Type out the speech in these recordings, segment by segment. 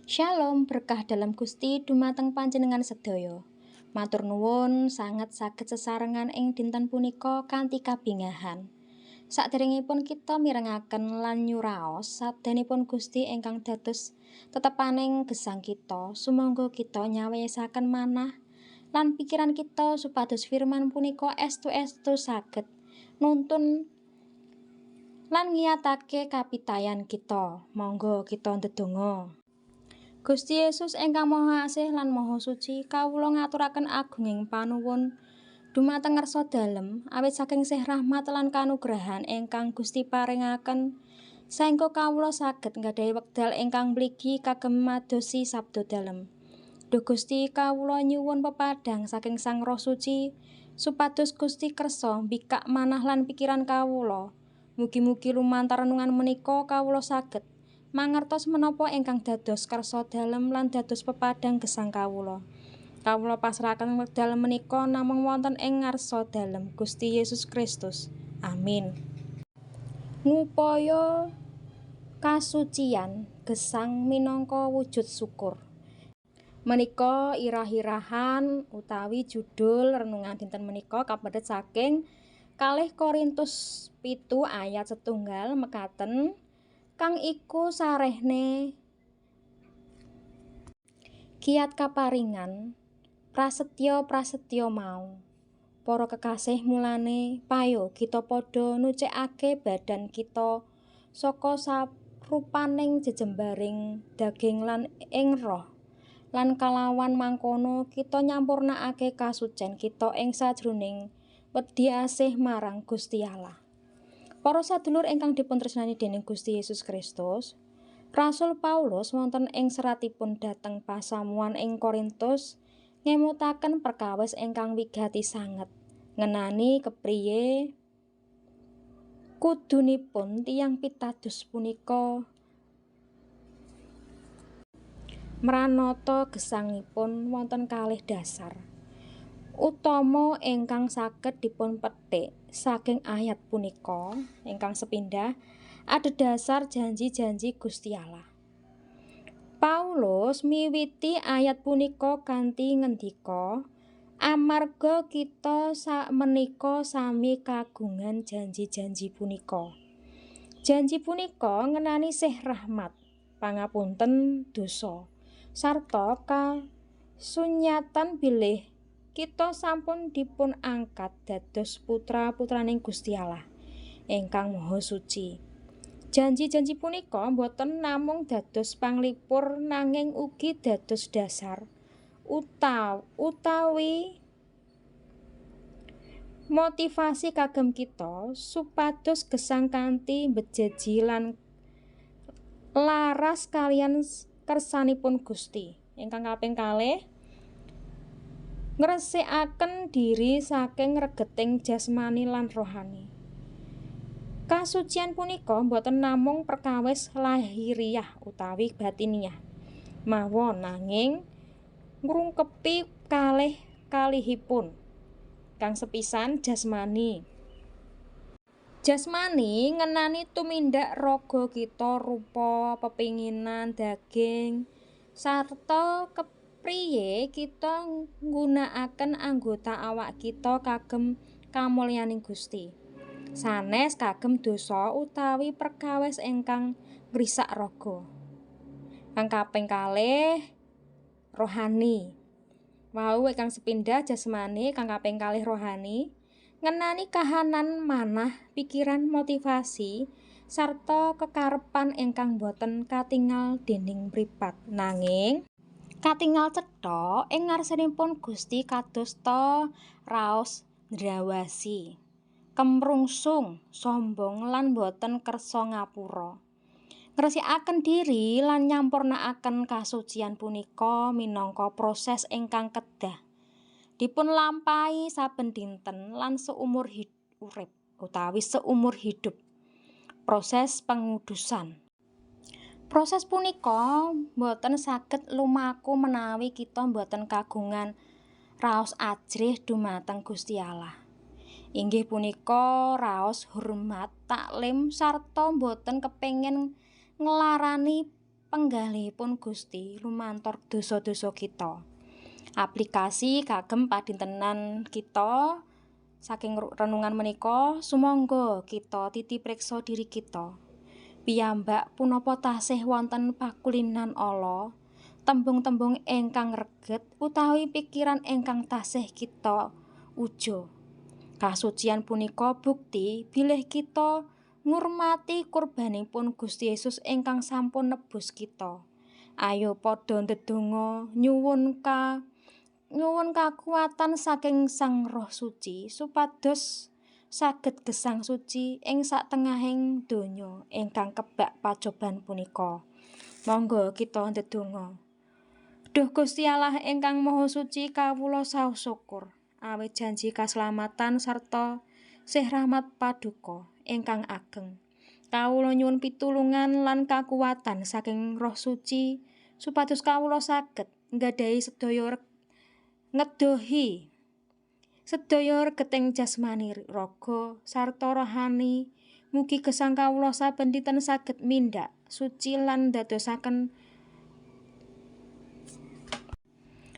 Shalom, berkah dalam Gusti dumateng panjenengan sedaya. Matur nuwun sanget saged sesarengan ing dinten punika kanthi kabingahan. Saderengipun kita mirengaken lan nyuraos sabdanipun Gusti ingkang dados tetepaning gesang kita, sumangga kita nyawisaken manah lan pikiran kita supados firman punika estu-estu saged nuntun lan ngiyatake kapitayan kita. Monggo kita ndedonga. Gusti Yesus ingkang Maha Asih lan Maha Suci, kawula ngaturaken agunging panuwun dumateng ngarsa dalem awit saking sih rahmat lan kanugrahan ingkang Gusti paringaken saengga kawula saged nggadahi wekdal ingkang mligi kagem madosi sabda dalem. Duh Gusti, kawula nyuwun pepadhang saking Sang Roh Suci supados Gusti kersa mbikak manah lan pikiran kawula. Mugi-mugi lumantar renungan menika kawula saged mangertos menapa ingkang dados kersa dalem lan dados pepadhang gesang kawula. Kawula pasrahaken wekdal menika namung wonten ing ngarsa dalem Gusti Yesus Kristus. Amin. Ngupaya kasucian gesang minangka wujud syukur. Menika irah-irahan utawi judul renungan dinten menika kapendhet saking 2 Korintus 7 ayat 1 mekaten, kang iku sarehne kiat kaparingan prasetya-prasetya mau. Para kekasih, mulane payo kita padha nucekake badan kita saka sarupaning jejembaring daging lan ing roh, lan kalawan mangkono kita nyampurnakake kasucen kita ing sajroning wedi asih marang Gusti Allah. Para sadulur ingkang dipuntresnani dening Gusti Yesus Kristus, Rasul Paulus wonten ing seratipun dhateng pasamuan ing Korintus ngemutaken perkawis ingkang wigati sanget ngenani kepriye kudunipun tiyang pitados punika mranata gesangipun wonten kalih dasar utama ingkang saged dipunpetik saking ayat punika. Ingkang sepindah adhedhasar janji-janji Gusti Allah. Paulus miwiti ayat punika kanthi ngendika, amarga kita sakmenika sami kagungan janji-janji punika. Janji punika ngenani sih rahmat, pangapunten dosa, sarta kasunyatan bilih kita sampun dipun angkat dados putra-putraning Gusti Allah ingkang Maha Suci. Janji-janji punika boten namung dados panglipur nanging ugi dados dasar utawi motivasi kagem kita supados gesang kanthi bejeji lan laras kaliyan kersanipun Gusti. Ingkang kaping kalih, ngresikaken diri saking regeting jasmani lan rohani. Kasucian punika boten namung perkawis lahiriah utawi batiniah mawon, nanging ngrungkepi kalih kalihipun. Kang sepisan, jasmani. Jasmani ngenani tumindak raga kita rupa pepinginan daging sarta kepriye kita nggunakaken anggota awak kita kagem kamulyaning Gusti. Sanes kagem dosa utawi perkawis ingkang ngrisak raga. Kang kaping kalih, rohani. Wau ingkang sepindah jasmani, kang kaping kalih rohani, ngenani kahanan manah, pikiran, motivasi sarta kekarepan ingkang boten katingal dening mripat nanging katingal cetha ing ngarsanipun Gusti, kadosta raos ndrawasi, kemrungsung, sombong lan boten kersa ngapura. Ngresikaken diri lan nyampurnakaken kasucian punika minangka proses ingkang kedah dipun lampahi saben dinten lan seumur urip utawi seumur hidup. Proses pengudusan. Proses punika boten saged lumaku menawi kita boten kagungan raos ajrih dumateng Gusti Allah. Inggih punika raos hormat, taklim sarta boten kepengin nglarani penggalihipun Gusti lumantar dosa-dosa kita. Aplikasi kagem padintenan kita saking renungan menika, sumangga kita titi priksa diri kita. Piyambak punapa tasih wonten pakulinan ala, tembung-tembung ingkang reget utawi pikiran ingkang tasih kita uja. Kasucian punika bukti bilih kita ngurmati kurbanipun Gusti Yesus ingkang sampun nebus kita. Ayo padha ndedonga nyuwun kakuwatan saking Sang Roh Suci supados saged gesang suci ing satengahing donya ingkang kebak pacoban punika. Monggo kita ndedonga. Duh Gusti Allah ingkang Maha Suci, kawula saos syukur awit janji kaselamatan sarta sih rahmat Paduka ingkang ageng. Kawula nyuwun pitulungan lan kakuwatan saking Roh Suci supados kawula saged nggadahi sedaya ngedohi sedaya regeting jasmani, raga sarta rohani. Mugi gesang kawula saben dinten saged mindak suci lan ndadosaken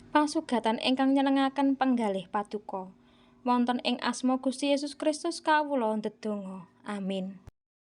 pasugatan ingkang nyenengaken penggalih Paduka. Wonten ing asma Gusti Yesus Kristus kawula ndedonga. Amin.